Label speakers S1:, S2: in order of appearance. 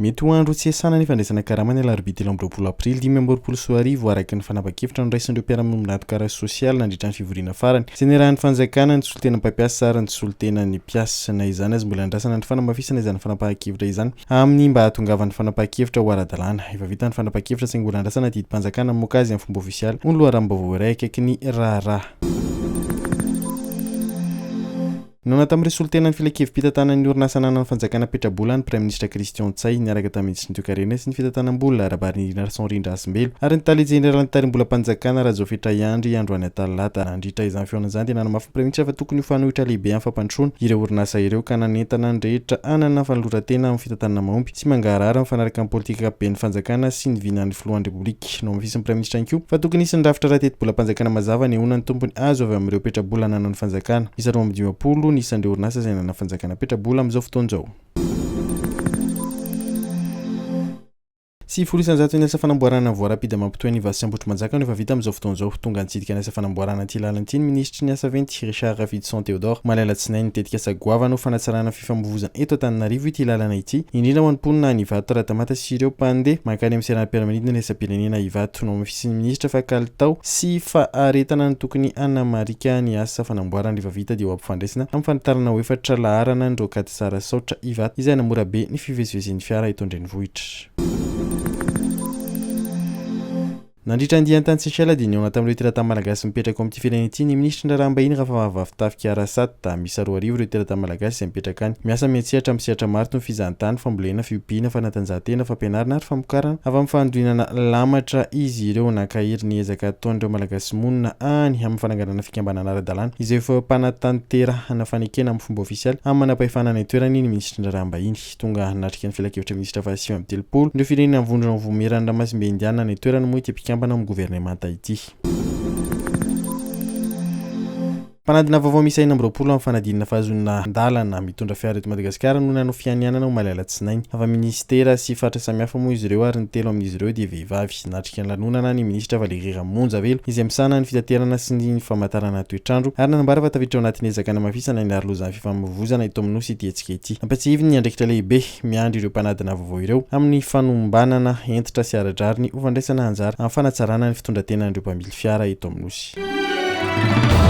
S1: Mety ho andro tsy iasana ny fandraisana karama ny alarobia 23 aprily 2025, araka ny fanapahan-kevitra noraisin'ireo mpiara-miombon'antoka ara-sosialy nandritra ny fivoriana farany izay niarahan'ny fanjakana, ny solontenan'ny mpampiasa ary ny solontenan'ny mpiasa. Na izany aza, mbola andrasana ny fanamafisana izany fanapahan-kevitra izany amin'ny mba hahatongavan'ny fanapahan-kevitra ho ara-dalàna. Efa vita ny fanapahan-kevitra saingy mbola andrasana didim-panjakana hamoaka azy amin'ny fomba ofisialy, hoy ny loharanom-baovao iray akaiky ny raharaha. Nihaona tamin'ireo solontenan'ny filankevi-pitantanan'ny orinasa ananan'ny fanjakana petrabola ny Praiminisitra Christian Ntsay niaraka tamin'ny Minisitry ny Toekarena sy ny Fitantanam-bola, Rabarinirinason Rindra Hasimbelo, ary ny Tale Jeneralin'ny Tarimbolam-panjakana, Rajaofetra Andry, androany Talata. Nandritra izany fihaonana izany dia nanamafy ny Praiminisitra fa tokony ho fanohitra lehibe amin'ny fampandrosoana ireo orinasa ireo ka nanentana ny rehetra hanana fanoloran-tena amin'ny fitantanana mahomby sy mangarahara mifanaraka amin'ny politika ankapoben'ny fanjakana sy ny vinan'ny Filohan'ny Repoblika. Nohamafisin'ny Praiminisitra ihany koa fa tokony hisy ny rafitra ara-tetibolam-panjakana mazava hanehoana ny tombony azo avy amin'ireo petrabola ananan'ny fanjakana. Miisa 52 ny isan'ireo orinasa izay ananan'ny fanjakana petrabola amin'izao fotoana izao. 90% ny asa fanamboarana voie rapide mampitohy an'Ivato sy Ambohitrimanjaka no efa vita amin'izao fotoana izao. Tonga nitsidika ny asa fanamboarana ity lalana ity ny minisitry ny asa venty, Richard Rafidison Théodore. Omaly alatsinainy, tetikasa goavana ho fanatsarana ny fifamoivoizana eto Antananarivo ity lalana ity, indrindra ho an'ny mponina any Ivato, Ratamata sy ireo mpandeha mankany amin'ny seranam-piaramanidina iraisam-pirenena Ivato. Nohamafisin'ny minisitra fa kalitao sy faharetana no tokony hanamarika ny asa fanamboarana rehefa vita dia ho ampifandraisina amin'ny fanitarana ho efatra laharana ny Rocade Tsarasaotra Ivato izay hanamora be ny fivezivezen'ny fiara eto an-drenivohitra. Nandritra ny diany tany Seychelles dia nihaona tamin'ireo teratany malagasy mipetraka ao amin'ity firenena ity ny minisitry ny raharaham-bahiny Rafamahavavinitafika Rasat. Miisa 2000 ireo teratany malagasy izay mipetraka any. Miasa miantsehatra amin'ny sehatra maro toy ny fizahantany, fambolena, fiompiana, fanatanjahantena, fampianarana ary famokarana avy amin'ny fanodinana lamatra izy ireo. Nankahery ny ezaka ataon'ireo malagasy monina any amin'ny fananganana fikambanana ara-dalàna izay ho fanatanterahana fanekena amin'ny fomba ofisialy amin'ny manampahefana any an-toerana ny minisitry ny raharaham-bahiny. Tonga hanatrika ny filankevitra minisitra faha-39 ireo firenena mivondrona ao Voamieran'ny Ranomasimbe Indiana any an-toerana moa ity mpikambana ao amin'ny governemanta ity. Mpanadina vaovao miisa 26 amin'ny fanadinana fahazoana an-dalana mitondra fiara eto Madagasikara no nanao fianianana omaly alatsinainy. Avy amin'ny minisitera sy faritra samihafa moa izy ireo ary ny telo amin'izy ireo dia vehivavy. Natrika ny lanonana ny minisitra Valérie Ramonjavelo izay misahana ny fitaterana sy ny famantarana toetr'andro ary nanambara fa tafiditra ao anatin'ny ezaka hanamafisana ny arolozan'ny fifamoivoizana eto amin'ny Nosy ity hetsika ity. Nampatsiahiviny ny andraikitra lehibe miandry ireo mpanadina vaovao ireo amin'ny fanombanana hentitra sy ara-drariny ho fandraisana anjara amin'ny fanatsarana ny fitondran-tenan'ireo mpamily fiara eto amin'ny Nosy.